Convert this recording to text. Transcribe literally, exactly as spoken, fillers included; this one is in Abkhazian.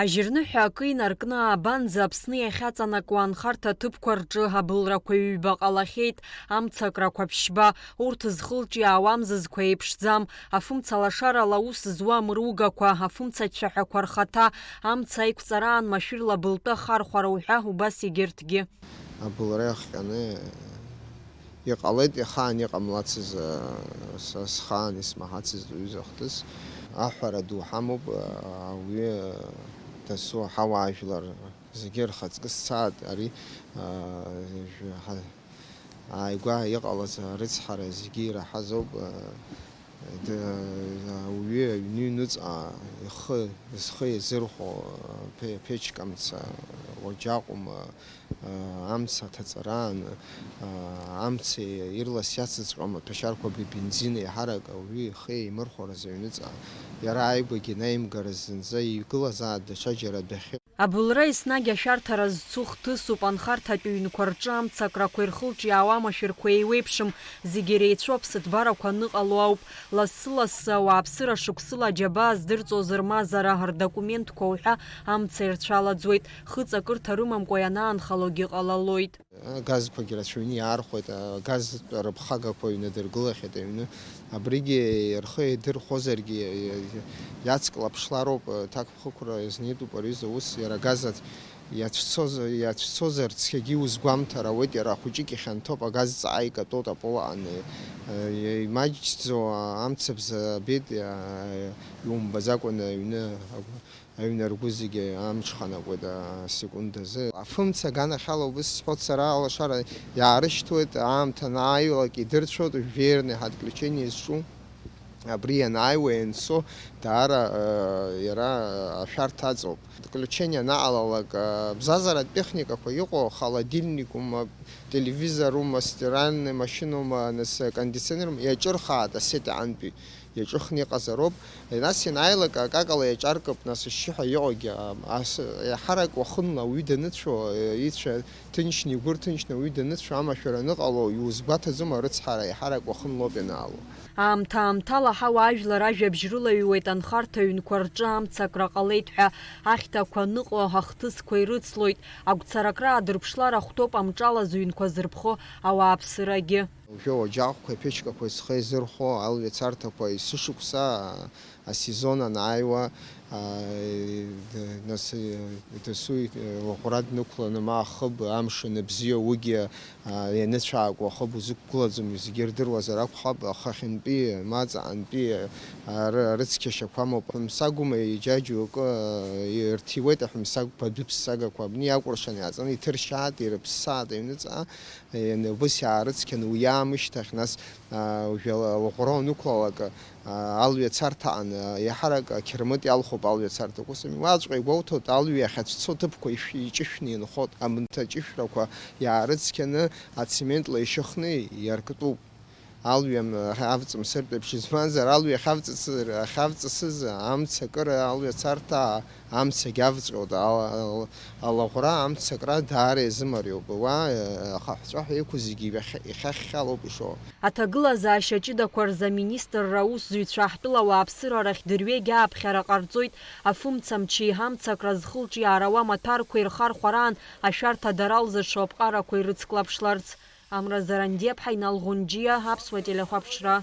Ажьырныҳәа акы инаркны аабанӡа Аԥсны иахьаҵанакуа анхарҭа ҭыԥқәа рҿы абылрақәа ҩба ҟалахьеит, амцакрақәа ԥшьба, урҭ зхылҿиаауа амзызқәа еиԥшӡам, афымца лашарала аус зуа амругақәа, афымца ацәаҳәақәа рхаҭа, амца аиқәҵараан машәырла былтәы ахархәара уҳәа убас егьырҭгьы. Абылра иахҟьаны иҟалеит, иахаан иҟамлацыз, са схаан исмаҳацызт уҩыза ахҭыс. Аҳәара ду ҳамоуп, ауаҩы дасу ҳауаажәлар зегьы рхаҵкы сцааит, ари, ааигәа иҟалаз арыцҳара зегьы ираҳазоуп. Ауаҩы аҩны иҩныҵҟа ихы, зхы иазырхәо, ԥе-, ԥечкамца, уаџьаҟәма, амца аҭаҵараан, амца ирлас иацыҵәҟьом аҭәашьарқәа, абри бензин еиҳарак ауаҩы ихы еимырхәараз аҩныҵҟа. Иара ааигәагьы инаимгарыз зынӡа игылазаат даҽаџьара адәахьы. Абылра еснагь ашәарҭара зцу хҭысуп, анхарҭатә ҩнқәа рҿы амцакрақәа ирхылҿиаауа амашәырқәа еиуеиԥшым, зегьы иреицәоу аԥсыҭбарақәа аныҟало ауп. Лассы-лассы ауааԥсыра шықәсыла аџьабаа здырҵоз рмазара, рдокументқәа уҳәа амца ирцәалаӡуеит, хыҵакырҭа рымамкәа ианаанхалогьы ҟалалоит. Агазқәагьы рацәаҩны иаархәеит, агазтә рыԥхагақәа ҩнадыргылахьеит аҩны. Абригьы рхы еидырхәозаргьы, иацклаԥшлароуп, ҭакԥхықәра иазнеитәуп ари изы ус, иара агаз ац-, иацәцоз-, иацәцозар цқьагьы иузгәамҭар ауеит, иара ахәыҷык ихьанҭоуп, агаз ҵаа икатәоуп аполаҟан, имаҷӡо амцабз абеит, иумбаӡакәаны аҩны агәы Аҩны ргәы зегьы амҽханакуеит асекундазы. Афымца аганахьала убыс сҳәоит сара, алашара иаарышьҭуеит, аамҭа анааилак идырцәоит, жәеирнеиҳа отключение зҿу. Абри ианааиуа ианцо, даара, э, иара, э, ашәарҭа аҵоуп. Отключение анаҟалалак, э, бзазаратә техникақәа иҟоу, холодильникума, телевизорума, стиральный машинума, нас, э, кондиционерума, иаҿырхаат асетиантәи. Иаҿыхны иҟазароуп. Нас ианааилак акакала иаҿаркып, нас ашьшьыҳәа иҟоугьы, ам, ас, еиҳарак уахынла ауаҩы даныцәо, е, ицәа ҭынчны, игәы рҭынчны ауаҩы даныцәо, амашәара аныҟало, иузгәаҭаӡом, арыцҳара еиҳарак уахынлоуп ианаало. Аамҭа-аамҭала ҳауаажәлар ажәабжь рылаҩуеит анхарҭа ҩнқәа рҿы амцакра ҟалеит ҳәа, ахьҭақәа аныҟоу ахҭысқәа ирыцлоит, агәцаракра аадырԥшлар ахәҭоуп амҿалаз ҩнқәа зырԥхо ауааԥсырагьы. Уажәы ауаџьаҟқәеи аԥечкақәеи зхы еизырхәо, алҩа царҭақәа есышықәса асезон анааиуа, аа, д-, нас, дасу лаӷәра днықәланы, ма ахыб, амш аныбзиоу, уигьы, аа, ианыцәаакуа ахыб узықәгылаӡом, зегьы ирдыруазар акәхап, аха хьынтәи, ма ҵаҟантәи, аа, ры-, рыцқьашьақәа амоуп. Ҳәымсагума иџьаџьоу акы, аа, ирҭиуеит аҳәымсагқәа, адәыԥссагақәа абни иакәыршан иааҵаны иҭыршьаат, ирыԥссаат аҩныҵҟа. Ианбыс иаарыцқьаны уи аамышьҭахь, нас, аа, уажәы ала-, алаӷәра уанықәлалак, аа, алҩа царҭа аан, аа, иаҳарак ақьырмыт иалхуп алҩа царҭақәа. Ус ами, уаҵәҟьа игәоуҭоит, алҩа иахьацәцо ҭыԥқәа ишә-, иҿышәны инхоит, амҭа ҷышәрақәа иаарыцқьаны ацементла ишьыхны иарктәуп. Алҩа м-, авҵымсыртә еиԥш, избанзар, алҩа ахьавҵысыр-, ахьавҵысыз амца акыра алҩа царҭа амцагь авҵҟьоит, ал-, ал-, алаӷәра амцакра даара иазымариоуп. Уа, э, ахаҳәҵәаҳәа иқәу зегьы иахьа-, ихьахьхьалоуп ишоу. Аҭагылазаашьа ҷыдақәа рзы аминистрра аусзуҩцәа ҳтәыла ауааԥсыра рахь дырҩегь ааԥхьара ҟарҵоит, афымцамчи амцакра зхылҿиаара ауа амаҭәарқәеи рхархәараан ашәарҭа дара алзыршо аԥҟарақәа ирыцклаԥшларц. Амра Зарандиаԥҳа, Инал Ӷәынџьиа, Аԥсуа телехәаԥшра.